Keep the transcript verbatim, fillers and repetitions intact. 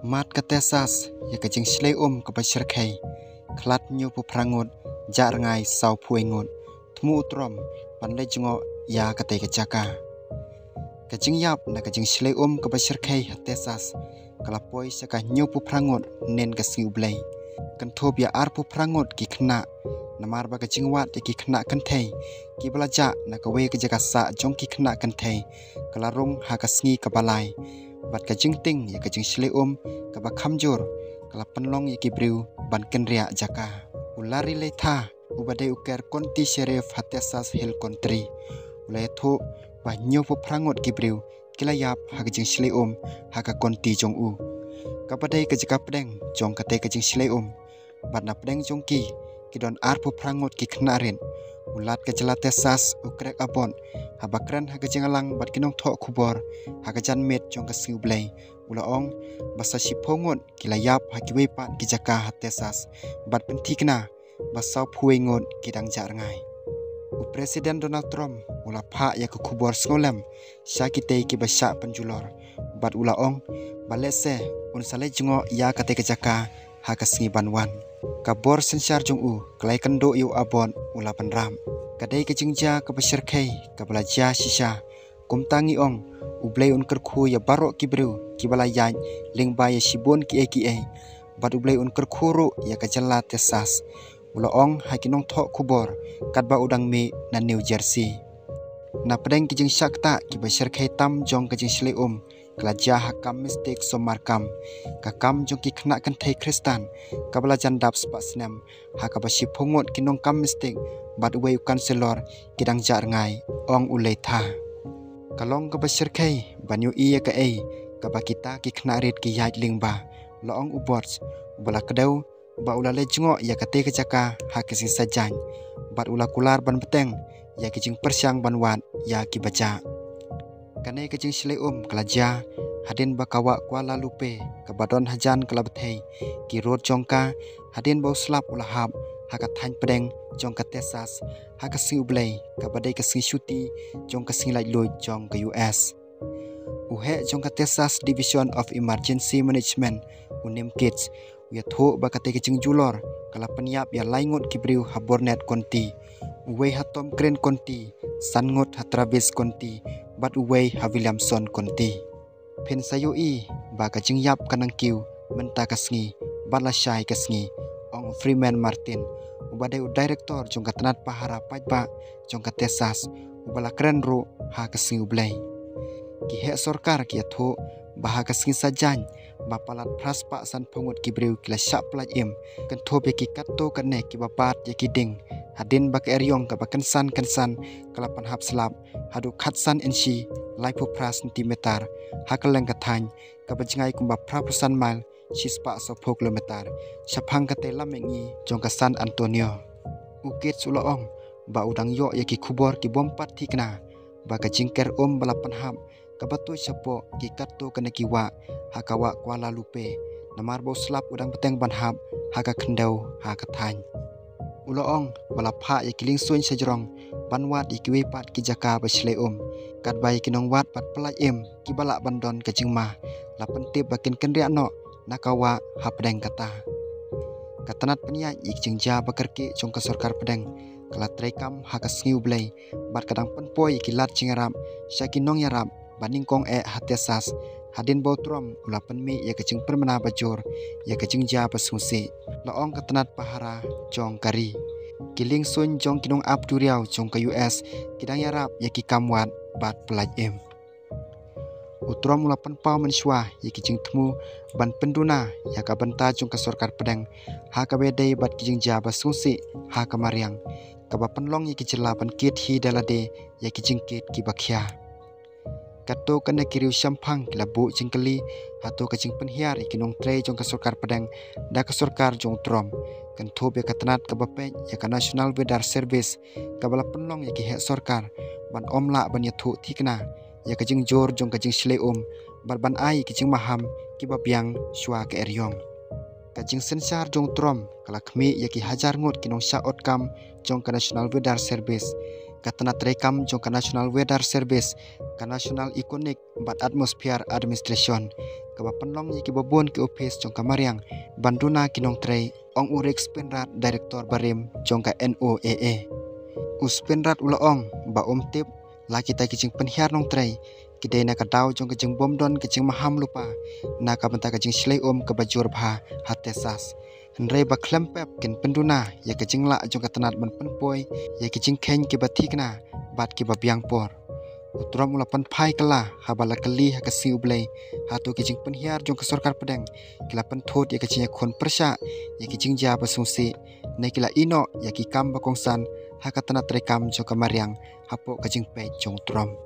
Mad ka Texas ïa ka jingshlei um kaba shyrkhei, khlad hynñiewphew phra ngut, jah rngai sawphew wei ngut, thmu u Trump ban leit jngoh ïa katei ka jaka. Ka jingïap na ka jingshlei um kaba shyrkhei ha Texas ka la poi sha ka hynñiewphew phra ngut hynnin ka sngi U Blei. Kynthup ïa arphew phra ngut ki khynnah, namar ba ka jingwad ïa ki khynnah kynthei kiba la jah na kawei ka jaka sah jong ki khynnah kynthei ka la rung ha ka sngi kaba lai, bad ka jingtieng ïa ka jingshlei um kaba kham jur ka la pynlong ïa ki briew ban kynriah jaka. U Larry Leitha, uba dei u ker County Sheriff ha Texas Hill Country, u la ïathuh ba hynñiewphew phra ngut ki briew ki la ïap ha ka jingshlei um ha ka county jong u, kaba dei ka jaka pdeng jong katei ka jingshlei um. Bad na pdeng jong ki, ki don arphew phra ngut ki khynnah rit. U Lat ka jylla Texas, u Greg Abbott, haba kren ha ka jingïalang bad ki nongthoh khubor ha ka janmiet jong ka sngi U Blei, u la ong ba sa shiphew ngut ki la ïap ha kiwei pat ki jaka ha Texas, bad pynthikna ba sawphew wei ngut ki dang jah rngai. U President Donald Trump u la phah ïa ka khubor sngewlem sha kitei kiba shah pynjulor, bad u la ong ba lehse un sa leit jngoh ïa katei ka jaka ha ka sngi ban wan. Ka bor synshar jong u ka la ïakynduh ïa u Abbott, u la bynrap. Ka dei ka jingjia kaba shyrkhei kaba la jia shisha. Kumta ngi ong, U Blei un kyrkhu ïa baroh ki briew kiba la ïaid lyngba ïa shibun kiei kiei, bad U Blei un kyrkhu ruh ïa ka jylla Texas, u la ong ha ki nongthoh khubor katba u dang mih na New Jersey. Na pdeng ki jingshah ktah kiba shyrkhei tam jong ka jingshlei um, ka la jia ha Kam Mystic Sommar Camp, ka kam jong ki khynnah kynthei Khristan kaba la jan dap spah snem, ha kaba shiphew ngut ki nongkam mystic bad uwei u counselor ki dang jah rngai, ong u Leitha. Ka long kaba shyrkhei ban ïohi ïa kaei kaba kita ki khynnah rit ki ïaid lyngba, la ong u Abbott, uba la kdew ba u la leit jngoh ïa katei ka jaka ha ka sngi Saitjaiñ, bad u la kular ban bteng ïa ki jingpyrshang ban wad ïa kiba jah. Kane ka jingshlei um ka la jia hadien ba ka wah Guadalupe kaba don hajan ka la bthei ki rud jong ka, hadien ba u slap u la hap ha ka thaiñ pdeng jong ka Texas ha ka sngi U Blei, kaba dei ka sngi shuti jong ka sngi laitluid jong ka U S. U heh jong ka Texas Division of Emergency Management, u Nim Gates, u ïathuh ba katei ka jingjulor ka la pynïap ïa lai ngut ki briew ha Burnett County, uwei ha Tom Green County, san ngut ha Travis County, bad uwei ha Williamson County. Phin sa ïohi ba ka jingïap ka nang kiew mynta ka sngi bad lashai ka sngi, ong u Freeman Martin, uba dei u director jong ka tnat pahara paidbah jong ka Texas, uba la kren ruh ha ka sngi U Blei. Ki heh sorkar ki ïathuh ba ha ka sngi Saitjaiñ ba palat phra spah sanphew ngut ki briew ki la shah pyllait im, kynthup ïa ki katto katne kiba bat ïa ki dieng, hadien ba ka eriong kaba kynsan kynsan ka la pynhap slap haduh khatsan inshi, laiphew phra centimeter, ha kylleng ka thaiñ kaba jngai kumba phraphew san mile, shispah sawphew kilometer, shaphang katei lam mihngi jong ka San Antonio. U Gates u la ong ba u dang ïoh ïa ki khubor ki bym pat thikna ba ka jingker um ba la pynhap kaba tuid shapoh ki katto katne ki wah ha ka wah Guadalupe, namar ba u slap u dang bteng ban hap ha ka khyndew ha ka thaiñ. U la ong ba la phah ïa ki liengsuiñ shajrong ban wad ïa kiwei pat ki jaka ba shlei um, katba ïa ki nongwad bad pyllait im kiba lah ban don ka jingma la pyntip ba kin kynriah noh na ka wah hapdeng kata. Ka tnat pynïaid ïa ki jingjia ba kyrkieh jong ka sorkar pdeng ka la treikam ha ka sngi U Blei, bad ka dang pynpoi ïa ki lad jingïarap sha ki nongïarap ba nyngkong eh ha Texas, hadien ba u Trump u la pynmih ïa ka jingpynbna bajur ïa ka jingjia ba sngewsih, la ong ka tnat pahara jong ka ri. Ki liengsuiñ jong ki nongap duriaw jong ka U S ki dang ïarap ïa ki kam wad bad pyllait im. U Trump u la pynpaw mynshuwa ïa ki jingthmu ban pynduna ïa ka bynta jong ka sorkar pdeng ha kaba ïadei bad ki jingjia ba sngewsih ha ka mariang, kaba pynlong ïa ki jylla ban kit hi da lade ïa ki jingkit kiba khia. Katto katne ki riew shemphang ki la buh jingkylli hato ka jingpynhiar ïa ki nongtrei jong ka sorkar pdeng da ka sorkar jong u Trump, kynthup ïa ka tnat kaba peit ïa ka National Weather Service, kaba la pynlong ïa ki heh sorkar ban ym lah ban ïathuh thikna ïa ka jingjur jong ka jingshlei um, bad ban ai ïa ki jingmaham kiba biang shuwa ka eriong. Ka jingsynshar jong u Trump ka la khmih ïa ki hajar ngut ki nongshah ot kam jong ka National Weather Service, ka tnat treikam jong ka National Weather Service, ka National Oconic bad Atmosphere Administration, kaba pynlong ïa kiba bun ki ophis jong ka mariang ban duna ki nongtrei, ong u Rick Spinrad, Director barim jong ka N O A A. U Spinrad u la ong ba um tip la kita ki jingpynhiar nongtrei ki dei na ka daw jong ka jingbym don ka jingmaham lypa na ka bynta ka jingshlei um kaba jur bha ha Texas. Hynrei ba khlem pep kin pynduna ïa ka jinglah jong ka tnat ban pynpoi ïa ki jingkheiñ kiba thikna bad kiba biang por. U Trump u la pynphai kylla haba la kylli ha ka sngi U Blei, hato ki jingpynhiar jong ka sorkar pdeng ki la pynthut ïa ka jingïakhun pyrshah ïa ki jingjia ba sngewsih, ne ki la ïehnoh ïa ki kam ba kongsan ha ka tnat treikam jong ka mariang hapoh ka jingpeit jong u Trump.